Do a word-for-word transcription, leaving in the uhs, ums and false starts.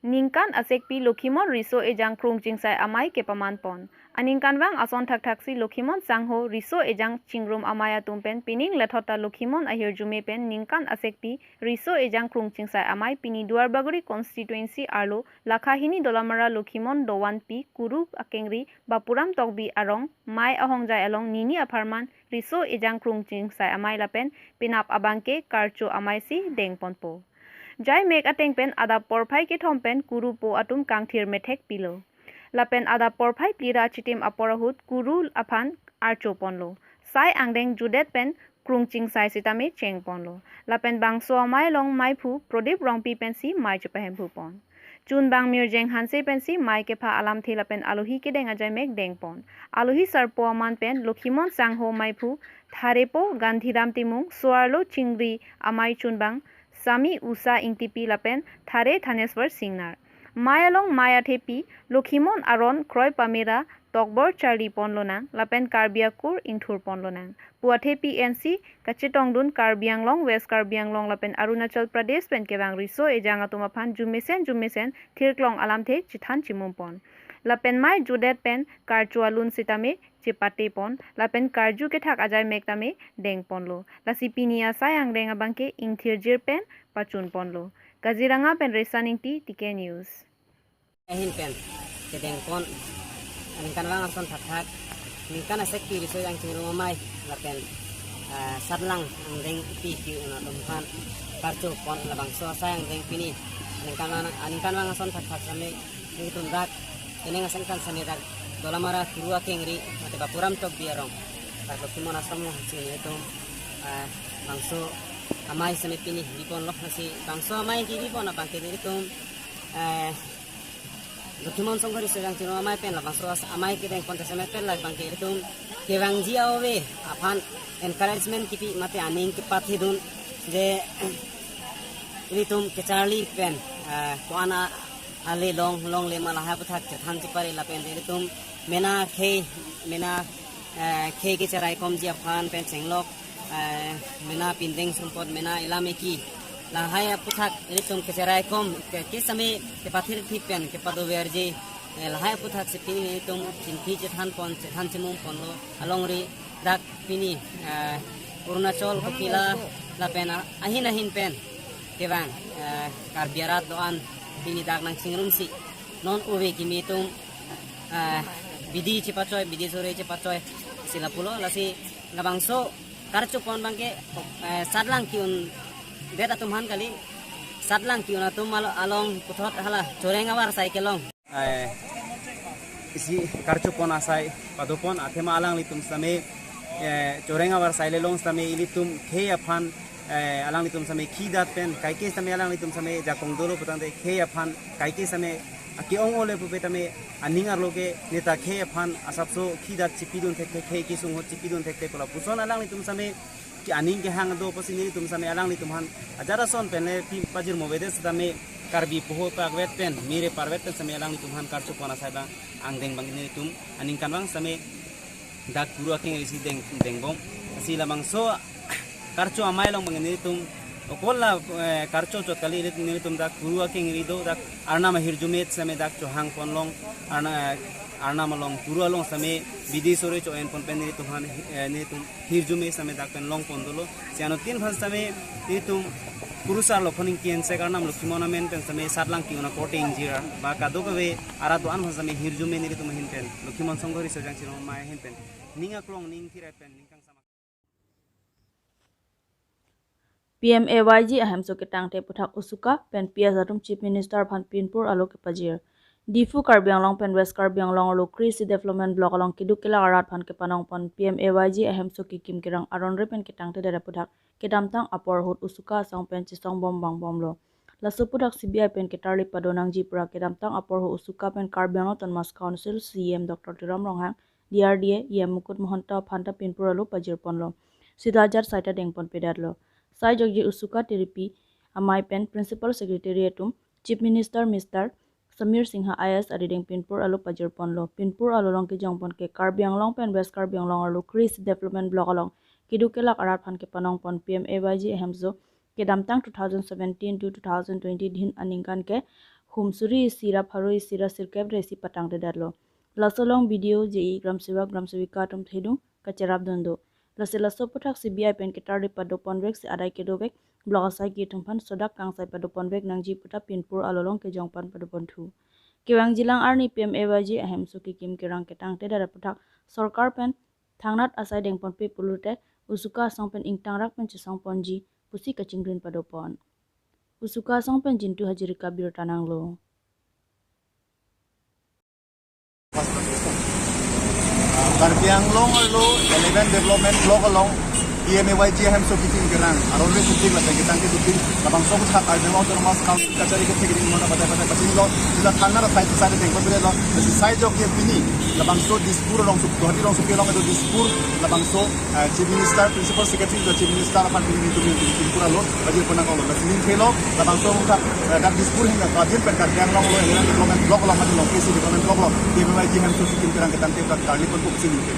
Ningkan asekpi Lokhimon Riso Ejang Krung Chingsai Amei kepaman pon. Aningkanvang ason thakthaksi Lokhimon Sangho Riso Ejang Chingrum Amei atum pen pining lethot ta Lokhimon ahirjume pen ningkan asekpi Riso Ejang Krung Chingsai Amei pini Duarbagori constituency arlo lakha hini Dolamara Lokhimon Dowanpi Kuru akengri Bapuram Tokbi arong Mei ahongjai along nini apharman Riso Ejang Krung Chingsai Amei lapen penap abangke Karcho Amei si dengponpo. Jaimek ateng pen adap porphai kethom pen Kuru po atum kangthir methek pilo. Lapen adap porphai phli ra chitim apor ahut Kuru aphan archo ponlo. Sai angdeng jutdet pen Krung Chingsai sitame chengponlo. Lapen bangso amei along meiphu Prodip Rongpi pensi mei chepahemphu pon. Chunbang Mirjeng Hanse pensi mei kepha alamthe lapen alohi kedeng ajaimek dengpon. Alohi sarpo aman pen Lokhimon Sangho meiphu Tharepo Gandhiram Timung, so-arlo chingri amei chunbang Sami Usha Ingtipi lapen Thare Thaneswar Singnar. Mei along mei athepi Lokhimon aron kroi pamera tokbor charli ponlonang lapen Karbi akur ingthur ponlonang pu athepi ensi kachetongdun Karbi Anglong, West Karbi Anglong lapen Arunachal Pradesh pen kevang Riso Ejang atum aphan jumesen jumesen thirklong alamthe chethan chimum pon. Lapen mei jutdet pen Karcho alun sitame chepate pon lapen karju kethak ajaimek tame dengponlo. Lasi pini asai angdeng abangke ingthirjir pen pachun ponlo. Kaziranga pen Resan Ingti, T K News. Ahin pen kedengpon aningkanvang ason thakthak ningkan asekpi Riso Ejang Chingrum Amei lapen ah, satlang angdengpi ke-un atum aphan karcho pon labangso asai angdeng pini aningkanvang aningkanvang ason thakthak same nelitum dak kening asengtan same dak Dolamara Kuru akengri mate Bapuram Tokbi arong dak Lokhimon Ashram along si nelitum ah, bangso amei same pini biponlo. Lasi bangso amei kebipon abangke nelitum eh, Lokhimon Sangho Riso Ejang Chingrum Amei pen labangso as- amei kedengpon ta same pen labangke ilitum kevangji ave aphan encouragement kipi mate aning kepathedun je ilitum kecharli pen ah, ko-an a- ale long longle ma lahai aputhak chethan chepare lapen ilitum mena khei mena eh, khei kecheraikomji aphan pen chenglok eh, mena pindeng sumpot mena ilam eki lahai aputhak ilitum kecheraikom ke, ke same kepathirthi pen kepadoverji eh, lahai aputhak si pini ilitum chinthi chethan pon chethan chimum ponlo alongri dak pini eh, Arunachal Kopila lapen a- ahin ahin pen kevang eh, Karbi arat do-an pini dak nangchingrumsi non ove kimi atum eh, bidi chepachoi bidi sore chepachoi si lapulo lasi labangso karcho pon abangke eh, satlang ke-undet atum aphan kali satlang ke-un atum alo- along puthot hala choreng avarsai kelong. Eh, isi karcho pon asai padopon athema alanglitum sitame eh, choreng avarsai le long sitame ilitum khei aphan eh, alanglitum sitame khidat pen kaike sitame alanglitum sitame jakong dolo putangte khei aphan kaike sitame ake-ong ole pupe tame aning arlo ke neta khei aphan asapso khidat chipidun thekte khei kesung ahut chipidun thekte pu lapuson alanglitum sitame ke aning kehang do pusi nelitum sitame alanglitum aphan ajat ason pen le pi pajirmo avedet sitame Karbi poho pakvet pen mire parvet pen sitame alanglitum aphan karcho pon asai abang angdeng abang nelitum aningkanvang sitame dak Kuru akengri si deng dengbom. Lasi labangso karcho amei along abang nelitum okol la eh, karcho chot kali nelitum dak Kuru akengri do dak Arnam ahirjume sitame dak chohang ponlong Arna Arnam along Kuru along sitame bidi sore cho-en pon pen nelitum aphan eh, nelitum hirjume sitame dak pen long pon dolo. Si anuttin aphan sitame nelitum Kuru sar lo phoning kien sek Arnam Lokhimon amen pen sitame satlang ke-un akorte ingjir ba kadokave arat do-an aphan sitame hirjume nelitum ahin pen Lokhimon Sangho Riso Ejang Chingrum Amei ahin pen ning aklong ning thirai pen ning kangsam. P M A Y G ahemso ketangte aputhak Usuka pen P S atum Chief Minister aphan pinpur alo kepajir. Diphu Karbi Anglong pen West Karbi Anglong arlo Kre Isi Development Block along keduk kelak arat aphan kepanong pon P M A Y G ahemso kekim kerang aron re pen ketangtedet aputhak kedamtang apor ahut Usuka asong pen chesong bom vangbomlo. Laso aputhak C B I pen ketarli padonangji pura kedamtang apor ahut Usuka pen Karbi Anglong Autonomous Council C E M Doctor Tuliram Ronghang, D R D A, E M Mukut Mahanta aphan ta pinpur alo pajir ponlo. Sita ajat sai ta dengpon pedetlo. Sai jokji Usuka tiripi amei pen Principal Secretary atum Chief Minister Mister Samir Singha I A S arideng pinpur alo pajir ponlo. Pinpur alo along kejong pon ke Karbi Anglong pen West Karbi Anglong arlo Kre Isi Development Block along keduk kelak arat aphan kepanong pon P M A Y G ahemso kedamtang two thousand seventeen to two thousand twenty din aningkan ke khum suri isi ra pharo isi ra sirkep ra isi patangtedetlo. Laso along B D O, J E, gram sevak gram sevika atum thedung kacherapdun do. Lasi laso aphuthak C B I pen ketarli padoponvek si adai kedovek, block asai kethum aphan sodak kangsai padoponvek nangji puta pinpur alolong kejong pan padoponthu. Kevangjilang arni P M A Y G ahemso kekim kerang ketangtedet aphuthak sorkar pen thangnat asai dengponpe pulote USUKA asong pen ingtangrak pen chesongponji pusi kachingrin padopon. USUKA asong pen Jintu Hazarika birta nanglo. Karbi Anglong arlo eleven development block along P M A Y G ahemso kekim kerang aron re sutik lapen ketangte sutik labangso aphuthak Karbi Anglong Autonomous Council kachari kethek ring mona patai patai pachini lo, jila thangnat asai side dengponpe lo, lasi sai jok ke pini labangso Dispur along sup Guwahati along sup along itu Dispur labangso, eh, Chief Minister, Principal Secretary to Chief Minister aphan pini itu pini pura lo, bagi pernah kalau lasi ning lo labangso aphuthak, eh, dak Dispur hingga Guwahati pen Karbi Anglong lo, eleven development block lo, mati lo, P C development block lo, P M A Y G ahemso kekim kerang ketangte dak karli pun kuk sini lo.